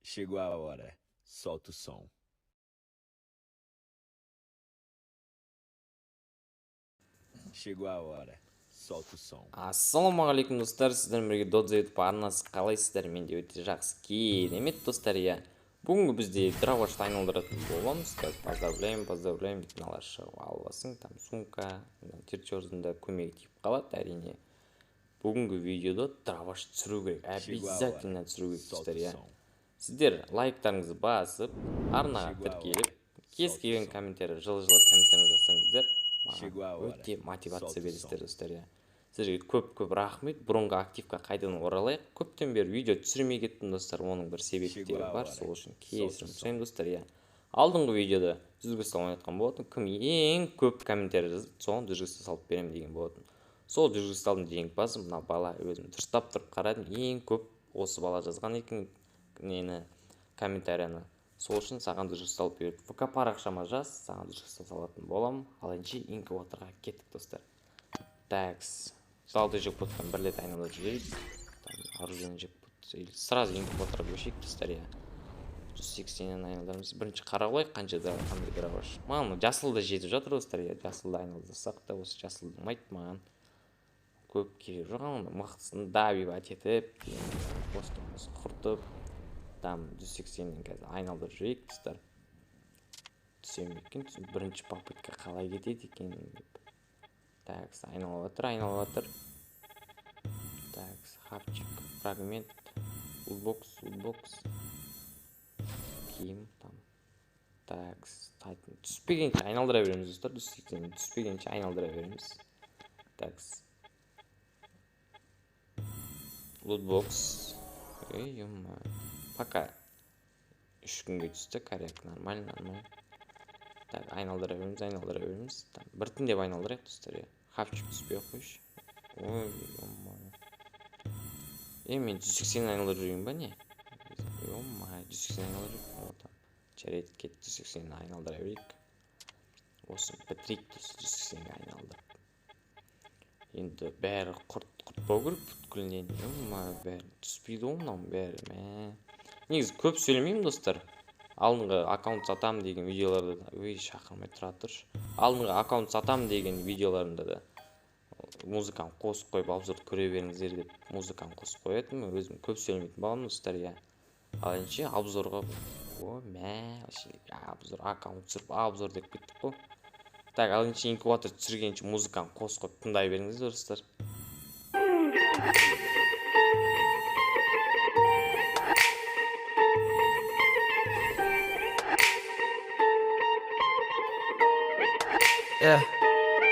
Chegou a hora. Solta o som. Chegou a hora. Solta o som. Ассалаумағалейкум, достар! Сіздермен бірге Додзо Ютуб арнасы. Қалайсыздар? Менде өте жақсы, керемет, достар, иә. Бүгінгі бізде дробашты айналдыратын боламыз қазір. Поздравляем, поздравляем! Мыналар шығып аласың, там сумка, чертеждің да көмегі тиіп қалады, әрине. Бүгінгі видеода дробаш түсіру керек, обязательно түсіру керек, достар, иә. Сіздер лайктарыңызды басып, арнаға тіркеліп, кез келген комментарий, жылы жылы комментарий жазсаңыздар, маған өте мотивация бересіздер, достар, иә. Сіздерге көп көп рахмет. Бұрынғы активқа қайтадан оралайық. Көптен бері видео түсірмей кеттім, достар, оның бір себептері бар, сол үшін кешірім сұраймын, достар, иә. Алдыңғы видеода жүзгі салып ойнатқан болатын. Кім ең көп комментарий жазды, соған жүзгі салып беремін деген болатын. Сол жүзгі салдың жеңімпазы мына бала. Өзім дұрыстап тұрып қарадым, ең көп осы бала жазған екен нені, комментарияны. Сол үшін саған жүзгі салып берді. ВК парақшама жаз, саған жүзгі салатын боламын. Ал ендеше инкубаторға кеттік, достар. Такс, золотой джекпоттан бір рет айналдырып жіберейік. Там оружие джекпот или сразу инкубаторға көшейік, достар, иә. 180-нен айналдырамыз. Бірінші қарап алайық, қаншада, қандай дробаш. Маған жасыл да жетіп жатыр, достар, иә. Жасылды айналдырсақ та, осы жасыл ұнайды маған. Көп керек жоқ, ана мықтысын добивать етіп, осы құртып, там 180-нен қазір айналдырып жіберейік, достар. Түсе ме екен? Бірінші попытка қалай кетеді екен деп. Так, айналып жатыр, айналып жатыр. Так, хавчик, фрагмент, лутбокс, лутбокс. Киім там. Так, түспегенше айналдыра береміз, достар. 180 түспегенше айналдыра береміз. Так. Лутбокс. Эй, ё. Пока 3 күнге түсті, коррект, нормально, нормально. Так, айналдыра береміз, айналдыра береміз. Там, біртіндеп айналдырайық, достар, иә. Хавчик түспей ақ қойшы. Ой, ё. Е, мен 180 айналдырып жүрейін ба, не? Ё, 180 айналдырып жүрмін. О, там. Жарайды, кетті, 180 айналдыра берейік. Осы бітірейік, 180-ге айналдырып. Енді бәрі құрт құртпау керек бүткілінен. Ё, бәрі түспейді ғой мынаның бәрі, мә. Негізі көп сөйлемеймін, достар. Алдыңғы аккаунт сатамын деген видеоларда да, ой, шақырмай тұра тұршы. Алдыңғы аккаунт сатамын деген видеоларымда да музыканы қосып қойып, обзорды көре беріңіздер деп музыканы қосып қоятынмын. Өзім көп сөйлемейтін баламын, достар, иә. Ал ендеше обзорға, о, мә, вообще обзор, аккаунт түсіріп обзор деп кеттік қой. Так, ал ендеше инкубатор түсіргенше музыканы қосып қойып тыңдай беріңіздер, достар. Yeah.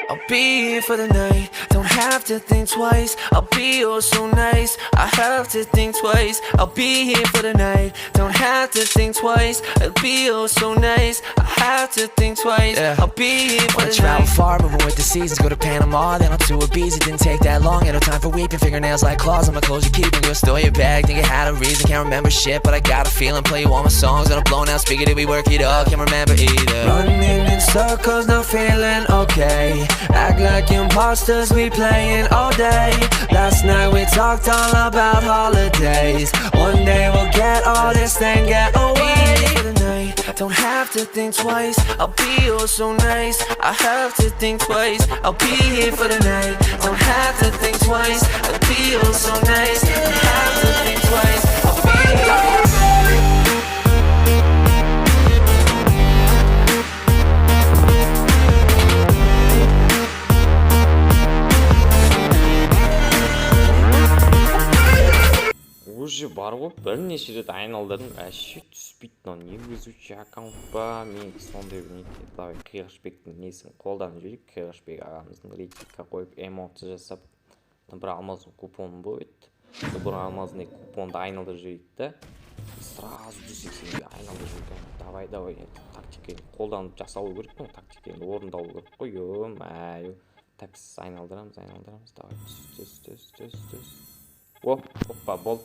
I'll be here for the night, don't have to think twice. I'll be oh so nice, I have to think twice. I'll be here for the night, don't have to think twice. I'll be oh so nice, I have to think twice. Yeah. I'll be here for Wanna the travel night. Far, moving with the seasons. Go to Panama, then on to Ibiza. Didn't take that long, ain't no time for weeping. Fingernails like claws on my clothes you're keeping. Girl, store your bag, think I had a reason. Can't remember shit, but I got a feeling. Play you all my songs on a blown out speaker. Did we work it up? Can't remember either. Running in circles, not feeling okay. Act like imposters, we playing all day. Last night we talked all about holidays. One day we'll get all this and get away. For the night, don't have to think twice. I'll be oh so nice. I have to think twice. I'll be here for the night. Don't have to think twice. I'll be oh so nice. I have to think twice. I'll be here. Уже бар ғой, бірнеше рет айналдырдым, вообще түспейді. Мынау не везучий аккаунт па мен, сондай бір не. Давай Қиғашбектің несін қолданып жіберейік. Қиғашбек ағамыздың рейтингке қойып, эмоция жасап, бір алмазный купон болып еді. Бір алмазный купонды айналдырып жіберейік та, сразу 180-ге айналдырып жіберейік. Давай, давай, енді тактика енді қолданып жасалу керек қой, тактика енді орындалу керек қой, ё. Так, айналдырамыз, айналдырамыз, давай, түс, түс, түс, түс, түс. Оп, опа, болды,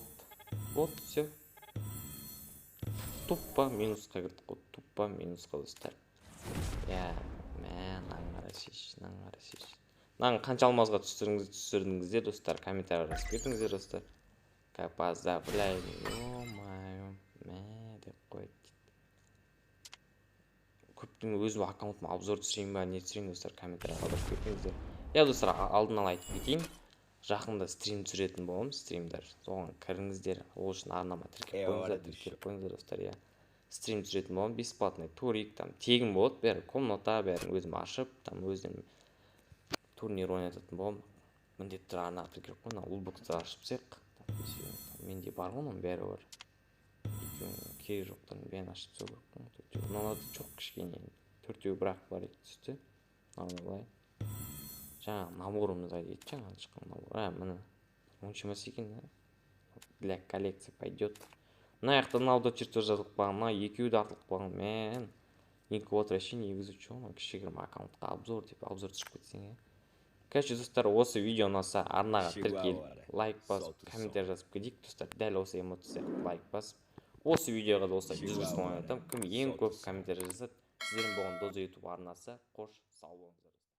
болды, все, тупо минусқа кірдік қой, тупо минусқа, достар, иә. Мә, мынаны қарасайшы, мынаны қарасайшы. Мынаны қанша алмазға түсірдіңіздер, достар? Комментарий жазып кетіңіздер, достар. Как поздравляю, ё-моё, мә. Білмеймін, өзім аккаунтыма обзор түсірейін ба, не түсірейін, достар, комментарий қалдырып кетіңіздер. Иә, достар, алдын ала айтып кетейін, жақында стрим түсіретін боламын, стримдер, соған кіріңіздер. Ол үшін арнама тіркеліп қойыңыздар, тіркеліп қойыңыздар, достар. Иә, стрим түсіретін боламын, бесплатный турик, там тегін болады бәрі, комната бәрін өзім ашып, там өзім турнир ойнататын боламын. Міндетті түрде арнаға тіркеліп қой. Мына лутбоксты ашып тастайық. Менде бар ғой, мынаның бәрі бар, екеуінің керегі жоқтарын бәрін ашып тастау керек қой. Төртеу мыналарда жоқ, кішкене төртеуі бірақ бар еді, түсті. Мынау былай, жаңағы наборымыз қайда еді, жаңағы шыққан набор? А, міне, онша емес екен да, для коллекции пойдет. Мына жақта мынау да чертеж жазылып қалған, мына екеуі де артылып қалған. Мә, инкубатор вообще негізі че, мына кішігірім аккаунтқа обзор деп обзор түсіріп кетсең, иә. Короче, достар, осы видео ұнаса, арнаға тіркеліп, лайк басып, комментарий жазып кетейік, достар. Дәл осы эмоция сияқты лайк басып, осы видеоға да осылай 100 ойнатамын, кім ең көп комментарий жазады. Сіздермен болған Доза Ютуб арнасы. Қош, сау болыңыздар.